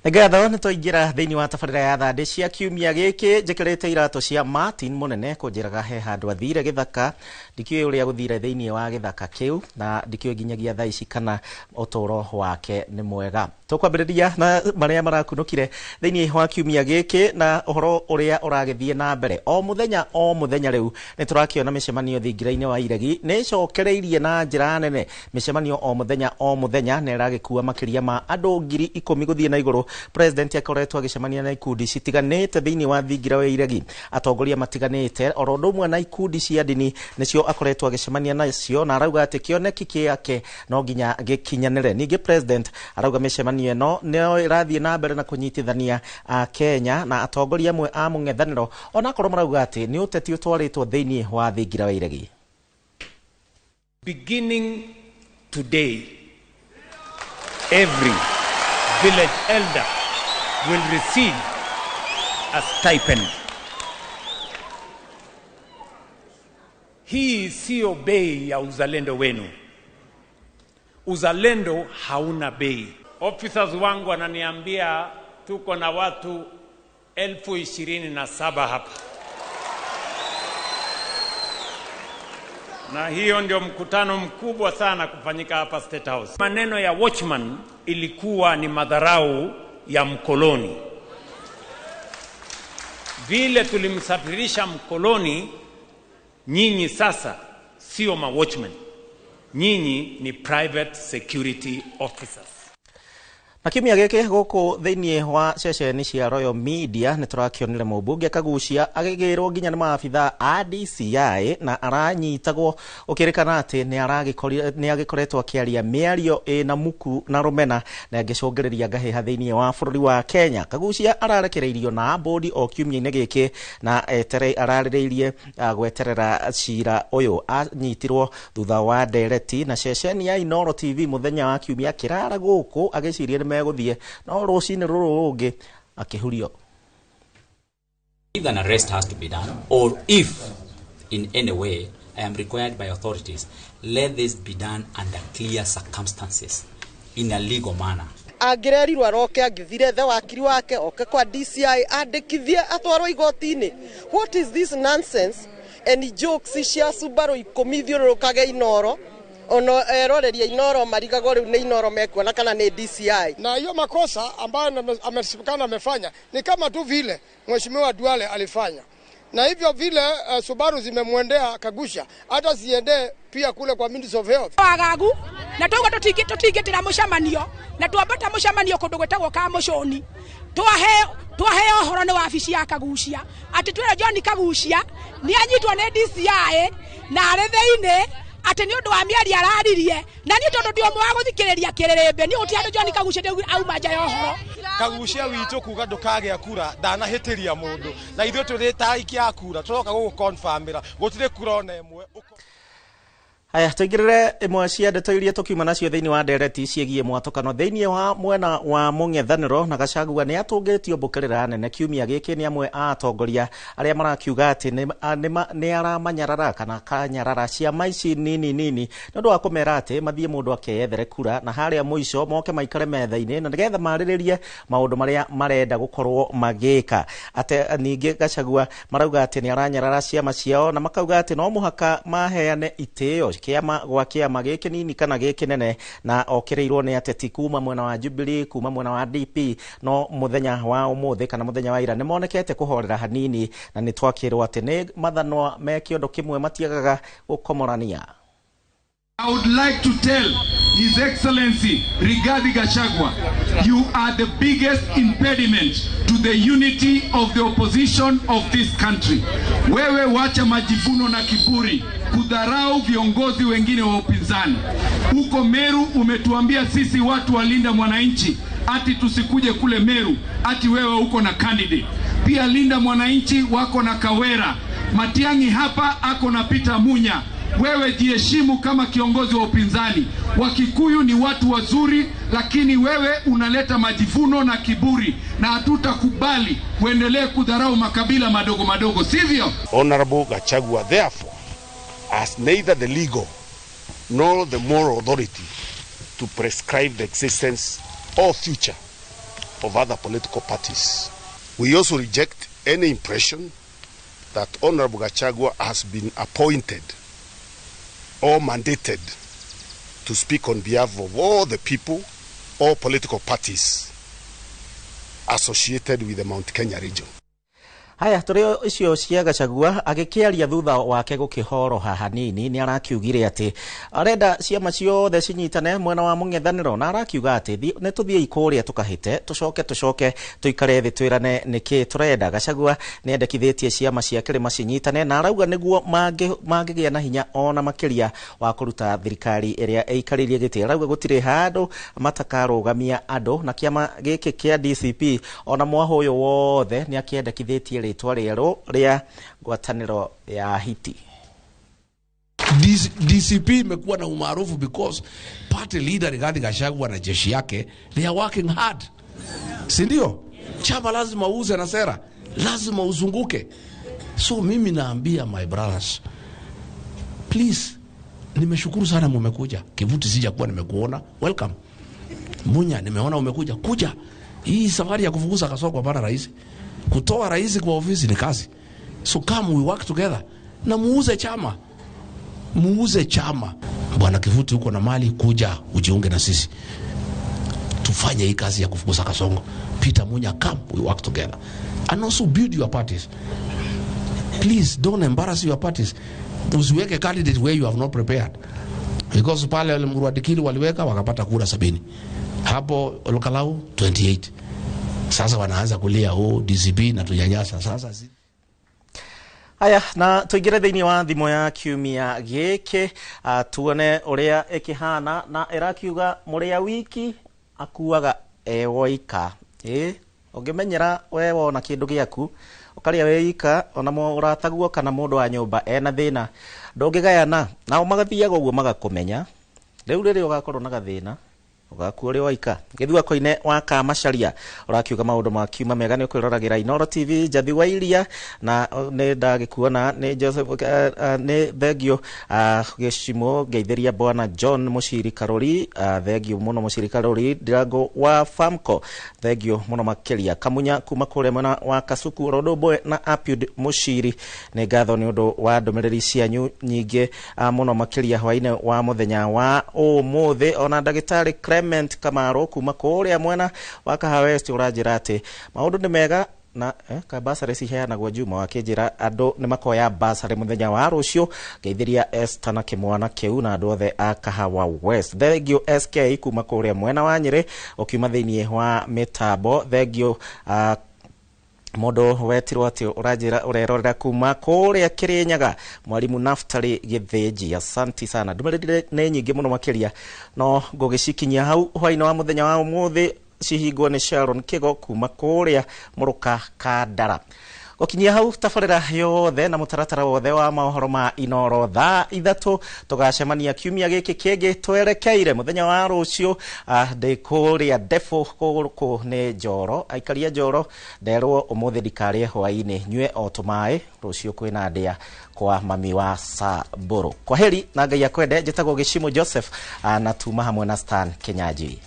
Ngatho nĩ twaingĩra thĩinĩ wa tabarĩra ya thandĩ cia kiumia gĩkĩ njĩkĩrĩte iratũ cia Martin Mũnene kũnjĩraga he handũ athire gĩthaka ndikĩũĩ ũrĩa gũthire thĩinĩ wa gĩthaka kĩu na ndikĩũĩ nginyagia thaa ici kana ũtũro wake nĩ mwega. Tũkwambĩrĩria na marĩa marakunũkire thĩinĩ wa kiumia gĩkĩ na ũhoro ũrĩa ũragĩthiĩ na mbere o mũthenya rĩu nĩ tũrakĩona mĩcemanio thingira-inĩ wa Iregi nĩ ĩcokereirie na njĩra nene mĩcemanio o mũthenya na ĩragĩkua makĩria ma andũ 10,000 gũthiĩ na igũrũ. President akoretwo agĩcemania na ikundi citiganĩte thĩinĩ wa thingira wa Iregi, atongoria matiganĩte oro ũndũ ũmwe na ikundi cia ndini nĩcio akoretwo agĩcemania nacio na arauga atĩ kĩoneki kĩake no nginya gĩkinyanĩre. Ningĩ president arauga mĩcemanio ĩno nĩyo ĩrathiĩ na mbere na kũnyitithania a Kenya na atongoria amwe a mũng'ethanĩro onakorwo marauga atĩ nĩ ũteti ũtwarĩtwo thĩinĩ wa thingira wa Iregi. Beginning today, every village elder will receive a stipend. Hii sio bei ya uzalendo wenu. Uzalendo hauna bei. Officers wangu wananiambia tuko na watu 27,000 hapa. Na hiyo ndio mkutano mkubwa sana kufanyika hapa State House. Maneno ya watchman ilikuwa ni madharau ya mkoloni. Vile tulimsafirisha mkoloni, nyinyi sasa sio ma watchmen. Nyinyi ni private security officers. Na kiumia gĩkĩ gũkũ thĩinĩ wa ceceni cia Royal Media nĩ tũrakĩonire mũmbunge Kagucia agĩgĩrwo nginya nĩ maabithaa a DCI na aranyitagwo ũkĩrĩkana atĩ nĩ agĩkoretwo akĩaria mĩario ĩna muku na rũmena na ĩngĩcũngĩrĩria ngahĩha thĩinĩ wa bũrũri wa Kenya. Kagucia ararekereirio na bodi o kiumia-inĩ gĩkĩ na ararĩrĩirie gweterera cira ũyũ. Anyitirwo thutha wa ndereti na ceceni ya Inooro TV mũthenya wa kiumia kĩrara gũkũ agĩciria nĩ megũthiĩ no rũcinĩ rũrũ rũngĩ akĩhurio. If an arrest has to be done, or if in any way I am required by authorities, let this be done under clear circumstances in a legal manner. Angĩrerirwo aroke angĩthire the wakiri wake oke kwa DCI andĩkithie atwarwo igoti-inĩ. What is this nonsense and jokes cia Subaru 10 thiũrũrũkage Inooro ono eroreria Inooro marigagwo rĩu nĩ Inooro mekuona kana nĩ DCI. Na hiyo makosa ambayo amesemekana amefanya ni kama tu vile Mheshimiwa Duale alifanya. Na hivyo vile Subaru zimemwendea Kagusha, hata ziende pia kule kwa Ministry of Health. Wagagu na tuga tutigitira mucemanio na twambata mucemanio kundu gwitagwo Kamuconi twaheo uhoro nĩ wabici ya Kagucia ati twira John Kagucia ni anyitwo nĩ DCI na arĩ thĩinĩ ati ni undu wa mĩario araririe na ni tondu ndi ũmwe wa gũthikĩrĩria kĩrĩrĩmbĩ ni gũtirĩ andũ John Kagucia ndĩaugire auma nja ya ũhoro. Kagucia witũ kuga ndũkagĩa kura ndanahĩtĩria mũndũ na ithuĩ tũrĩ ta aikia a kura tũroka gũgũconfirmĩra gũtirĩ kura ona ĩmwe. Haya, tũingĩrĩre ĩmwe cia ndeto iria tũkiuma nacio thĩinĩ wa ndereti ciĩgiĩ mwatũkano thĩinĩ wa mwena wa mũng'ethanĩro na Gachagua nĩ atũngĩtio mbũkĩrĩra nene kiumia gĩkĩ nĩ amwe a atongoria arĩa marakiuga atĩ nĩ aramanyarara kana akanyarara ciama ici nini nini nĩ ũndũ wa kũmera atĩ mathiĩ mũndũ akeyethere kura na harĩa mũico moke maikare metha-inĩ na nĩgetha marĩrĩrie maũndũ marĩa marenda gũkorwo magĩka. Ate ningĩ Gachagua marauga atĩ nĩ aranyarara ciama ciao na makauga atĩ no mũhaka maheane itĩo kĩama gwa kĩama gĩkĩ nini kana gĩkĩ nene na okĩrĩirwo nĩ ateti kuma mwena wa Jubilee kuma mwena wa DP no mũthenya wa ũmũthĩ kana mũthenya wa ira nĩ monekete kũhorera hanini na nĩ twakĩrwo atĩ nĩ mathanwa me kĩondo kĩmwe matiagaga gũkomorania. I would like to tell His Excellency Rigathi Gachagua, you are the biggest impediment to the unity of the opposition of this country. Wewe wacha majivuno na kiburi, kudharau viongozi wengine wa upinzani. Huko Meru umetuambia sisi watu walinda mwananchi ati tusikuje kule Meru, ati wewe uko na candidate. Pia linda mwananchi wako na Kawera, Matiang'i hapa ako na Peter Munya. Wewe jiheshimu kama kiongozi wa upinzani. Wakikuyu ni watu wazuri, lakini wewe unaleta majivuno na kiburi, na hatutakubali uendelee kudharau makabila madogo madogo, sivyo? Honorable Gachagua therefore has neither the legal nor the moral authority to prescribe the existence or future of other political parties. We also reject any impression that Honorable Gachagua has been appointed or mandated to speak on behalf of all the people or political parties associated with the Mount Kenya region. Haya tũrĩ icio cia Gachagua agĩkĩaria thutha wake gũkĩhoroha hanini nĩ arakiugire atĩ arenda ciama ciothe cinyitane mwena wa mũng'ethanĩro na arakiuga atĩ nĩ tũthiĩi kũrĩa tũkahĩte tũcoke tũikare thĩ twĩrane nĩkĩ tũrenda. Gachagua nĩ endekithĩtie ciama cia kĩrĩma cinyitane na arauga nĩguo mangĩgĩa na hinya ona makĩria wa kũruta thirikari ĩrĩa ĩikarĩirie gĩtĩ. Arauga gũtirĩ handũ matakarũgamia andũ na kĩama gĩkĩ kĩa DCP ona mwahũ ũyũ wothe nĩ akĩendekithĩtie rĩtwa rĩerũ rĩa ngwatanĩro ya hiti. DCP imekuwa na umaarufu because party leader Rigathi Gachagua na jeshi yake, they are working hard, si ndio? Chama lazima uuze na sera, lazima uzunguke. So mimi naambia my brothers, please, nimeshukuru sana mumekuja. Kivuti sijakuwa nimekuona, welcome. Munya nimeona umekuja, kuja. Hii safari ya kufukuza Kasongo hapana rahisi. Kutoa rais kwa ofisi ni kazi. So come we work together. Na muuze chama. Muuze chama. Bwana Kivuti uko na mali, kuja ujiunge na sisi. Tufanye hii kazi ya kufukuza Kasongo. Peter Munya, come we work together. And also build your parties. Please don't embarrass your parties. Usiweke candidate where you have not prepared. Because pale Murwadikiri waliweka wakapata kura 70. Hapo Olkalau 28. Sasa wanaanza kulia oh DCP na tunyanyasa sasa. Haya na tuingire thiini wa thimo ya kiumia giki tuone uria ikihana na irakiuga muria wiki akuaga ewoika. Ungimenyera we wona kindu giaku ukaria weika ona mũrataguo kana mũndũ wa nyũmba ena thĩna ndũngĩgayana nao magathiaga ũguo magakumenya rĩu rĩrĩa ũgakorwo na gathĩna ugakuo ri waika. Githua koine wa Kamacharia urakiuga maundu ma kiuma mega ni kwiroragĩra Inooro TV Njathi wa Iria na nĩ ndagĩkuona nĩ Joseph nĩ thengio gĩcimo ngeithĩria bwana John Muciri Karori, thengio mũno Muciri Karori Ndirango wa Famco, thengio mũno makĩria Kamunya kuma kũrĩa mwena wa Kasuku Rodoboe na Apiud Muciri, nĩ ngatho nĩ ũndũ wa ndũmĩrĩri cianyu nyingĩ mũno makĩria hwainĩ wa mũthenya wa ũmũthĩ. Ona ndagĩtarĩ Clement Kamaro kuma kũrĩa mwena wa Kahawa West ũranjĩra atĩ maũndũ nĩ mega na ka basarĩ ciheanagwo Juma wakĩnjĩra andũ nĩ makoya basarĩ mũthenya wa rũciũ. Ngeithĩria Esther na kĩmwana kĩu na andũ othe a Kahawa West. Thengio SK kuma kũrĩa mwena wa Nyĩrĩ ũkiuma thĩinĩ wa mĩtambo. Thengio mũndũ wetirwo atĩ ũranjĩra ũrerorera kuma kũrĩa Kĩrĩnyaga mwarimu Naftali Gĩthĩnji, asanti sana. Ndũmĩrĩri nĩ nyingĩ mũno makĩria no ngũgĩcikinyia hau hwainĩ wa mũthenya wa ũmũthĩ cihingwo nĩ Sharon Kigo kuma kũrĩa Mũrũka Kandara. Gũkinyia hau tabarĩra yothe na mũtaratara wothe wa maũhoro ma Inooro thaa 3 tũgacemania kiumia gĩkĩ kĩngĩ twerekeire mũthenya wa rũciũ. Ndĩ kũrĩa Ndebũ gũkũ nĩ Njoro, aikaria Njoro nderwo ũmũthĩ ndikarĩe hwainĩ, nyue o tũmaĩ, rũciũ kwĩna ndĩa kwa mami wa Samburu. Kwaheri na Ngai akwende. Njĩtagwo Gĩcimo Joseph na tuma hamwe na Stan Kinyanjui.